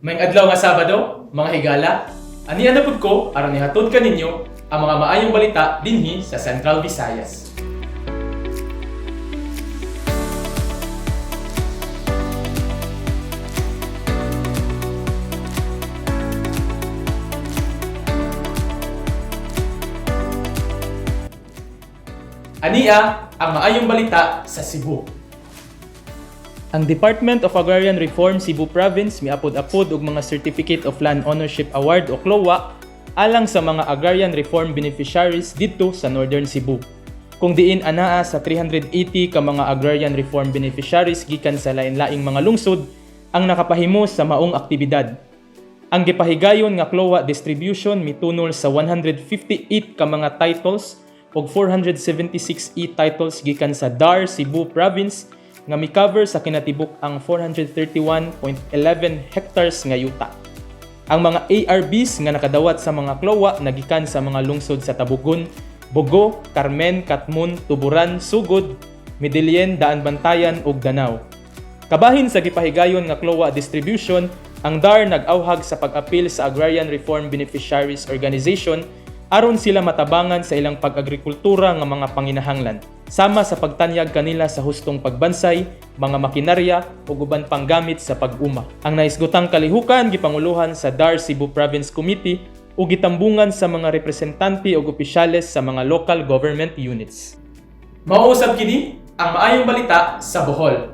Maayong adlaw nga Sabado, mga higala, ania na pud ko aron ihatod kaninyo ang mga maayong balita dinhi sa Central Visayas. Ania ang maayong balita sa Cebu. Ang Department of Agrarian Reform Cebu Province miapod-apod og mga Certificate of Land Ownership Award o CLOA alang sa mga agrarian reform beneficiaries didto sa Northern Cebu. Kung diin anaa sa 380 ka mga agrarian reform beneficiaries gikan sa lain-laing mga lungsod ang nakapahimo sa maong aktibidad. Ang gipahigayon nga CLOA distribution mitunol sa 158 ka mga titles ug 476 e-titles gikan sa DAR Cebu Province nga mi-cover sa kinatibuk ang 431.11 hectares nga yuta. Ang mga ARBs nga nakadawat sa mga CLOA nagikan sa mga lungsod sa Tabugon, Bogo, Carmen, Katmon, Tuburan, Sugod, Medellin, Daan Bantayan ug Danao. Kabahin sa gipahigayon nga CLOA distribution, ang DAR nag-awhag sa pag-apil sa Agrarian Reform Beneficiaries Organization aron sila matabangan sa ilang pag-agrikultura nga mga panginahanglan, sama sa pagtanyag kanila sa hustong pagbansay, mga makinarya ug uban pang gamit sa pag-uma. Ang nahisgutang kalihukan gipanguluhan sa DAR Cebu Province Committee ug gitambungan sa mga representante ug opisyales sa mga local government units. Mao usab kini ang maayong balita sa Bohol.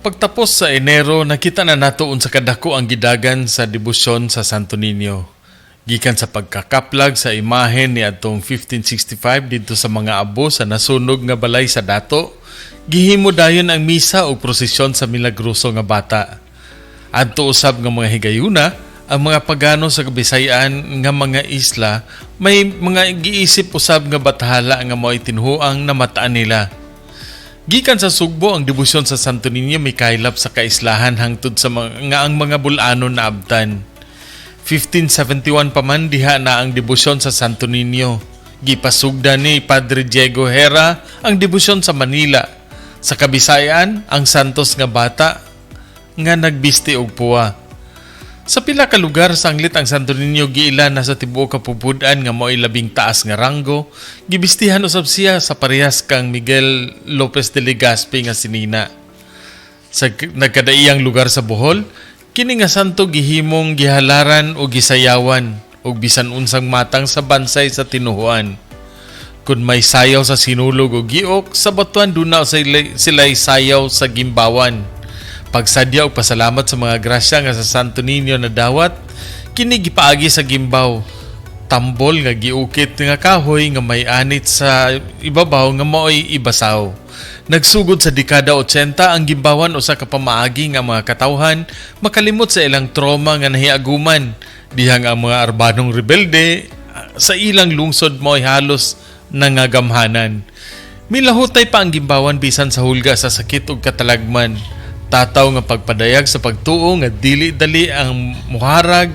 Pagtapos sa Enero, nakita na nato unsa kadako ang gidagan sa debosyon sa Santo Niño. Gikan sa pagkakaplag sa imahen ni adtong 1565 didto sa mga abo sa nasunog nga balay sa dato, gihimo dayon ang misa ug prosesyon sa milagroso nga bata. Adto usab nga mga higayuna, ang mga pagano sa Kabisayan nga mga isla may mga giisip usab nga bathala nga mao'y tinuhuang namataan nila. Gikan sa Sugbo ang debosyon sa Santo Niño mikaylap sa kaislahan hangtod sa mga, nga ang mga Bol-anon naabtan. 1571 pa man diha na ang debosyon sa Santo Niño. Gipasugda ni Padre Diego Herrera ang debosyon sa Manila. Sa Kabisayan, ang Santos nga bata nga nagbisti og puwa. Sa pila ka lugar sanglit ang Santo Niño giila na sa tibuok kapupud-an nga mao'y labing taas nga ranggo, gibistihan usab siya sa parehas kang Miguel Lopez de Legazpi nga sinina. Sa nagkadaiyang lugar sa Bohol, kini nga santo gihimong gihalaran o gisayawan og bisan unsang matang sa bansay sa tinuhuan. Kung may sayaw sa sinulog o giok, sa batuan duna sila'y sayaw sa gimbawan. Pagsadya og pasalamat sa mga grasya nga sa Santo Niño na dawat, kini gipaagi sa gimbaw. Tambol nga giukit nga kahoy nga may anit sa ibabaw nga mao'y ibasaw. Nagsugod sa dekada 80 ang gimbawan usa ka pamaagi nga mga katawhan makalimot sa ilang trauma nga nahiaguman dihang ang mga arbanong rebelde sa ilang lungsod mo'y halos nangagamhanan. Milahutay pa ang gimbawan bisan sa hulga sa sakit ug katalagman. Tataw nga pagpadayag sa pagtuo nga dili dali ang muharag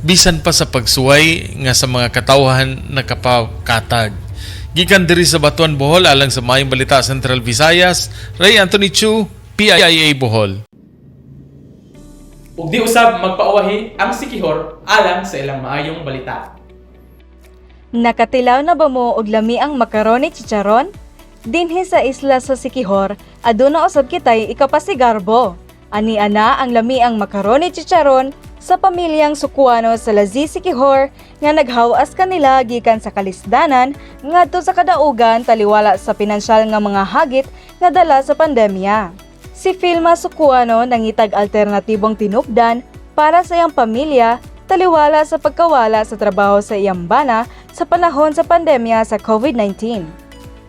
bisan pa sa pagsuway nga sa mga katawhan nakapakatag. Gikan diri sa Batuan, Bohol, alang sa Maayong Balita Central Visayas, Ray Anthony Chu, PIA Bohol. Ug di usab magpauwahi ang Siquijor alang sa ilang maayong balita. Nakatilaw na ba mo og lami ang macaroni chicharon? Dinhi sa isla sa Siquijor, aduna usab kitay ikapasigarbo. Ani ana ang lami ang macaroni chicharon sa pamilyang Sukuano sa Lazi, Siquijor nga naghawas kanila gikan sa kalisdanan ngadto sa kadaugan taliwala sa pinansyal nga mga hagit nga dala sa pandemya. Si Filma Sukuano nangitag alternatibong tinupdan para sa iyang pamilya taliwala sa pagkawala sa trabaho sa iyang bana sa panahon sa pandemya sa COVID-19.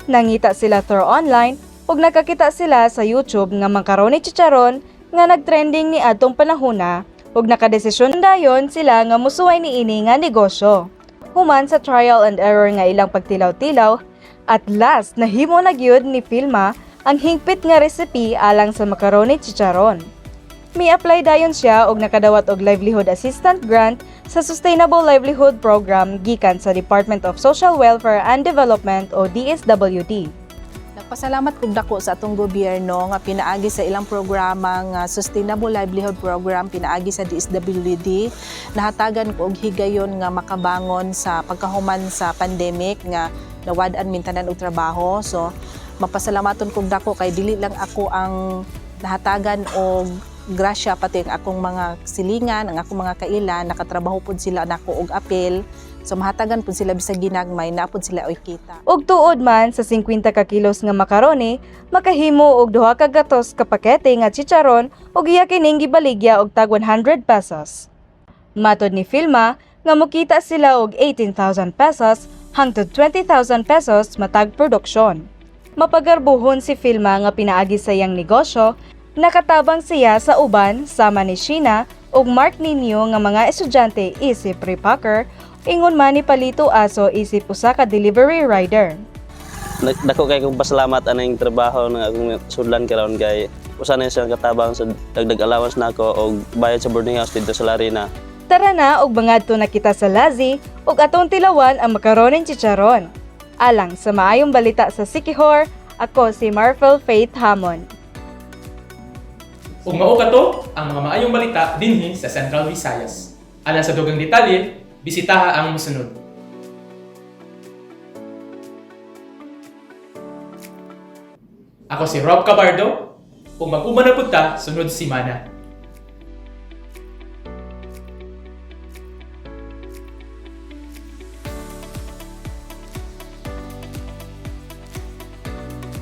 Nangita sila through online ug nakakita sila sa YouTube nga macaroni chicharon nga nagtrending ni adtong panahona ug nakadesisyon dayon sila nga musuway niini nga negosyo. Human sa trial and error nga ilang pagtilaw-tilaw, at last nahimo na gyud ni Filma ang hingpit nga recipe alang sa macaroni chicharon. Mi-apply dayon siya og nakadawat og Livelihood Assistant Grant sa Sustainable Livelihood Program gikan sa Department of Social Welfare and Development o DSWD. Nagpasalamat kog dako sa atong gobyerno nga pinaagi sa ilang programa nga Sustainable Livelihood Program, pinaagi sa DSWD, nahatagan ko og higayon nga makabangon sa pagkahuman sa pandemic nga nawad-an min tanan og trabaho. So mapasalamaton kog dako kay dili lang ako ang nahatagan og grasya, pati ang akong mga silingan, ang akong mga kaila, nakatrabaho pud sila nako og apel. So mahatagan pud sila bisag ginagmay, naa pud sila oy kita. Ug tuod man sa 50 ka kilos nga makaroni, makahimo og 2 ka gatos ka pakete nga chicharon ug iya kining gibaligya og tag 100 pesos. Matod ni Filma nga mokita sila og 18,000 pesos hangtod 20,000 pesos matag produksyon. Mapagarbuhon si Filma nga pinaagi sa iyang negosyo, nakatabang siya sa uban sama ni Sheena ug Mark Nino nga mga estudyante isip repacker, ingon man ni Palito Aso isip usa ka delivery rider. Dako kay kong pasalamat aning trabaho nga akong sudlan karon kay usa na siyang katabang sa dagdag allowance nako og bayad sa boarding house didto sa Larina. Tara na ug mangadto na kita sa Lazi ug atong tilawan ang makaronin chicharon. Alang sa Maayong Balita sa Siquijor, ako si Marvel Faith Hamon. Ug mao kato ang mga maayong balita dinhi sa Central Visayas. Alang sa dugang detalye, bisitaha ang mosunod. Ako si Rob Cabardo, ug mag-uban na pud ta sunod simana.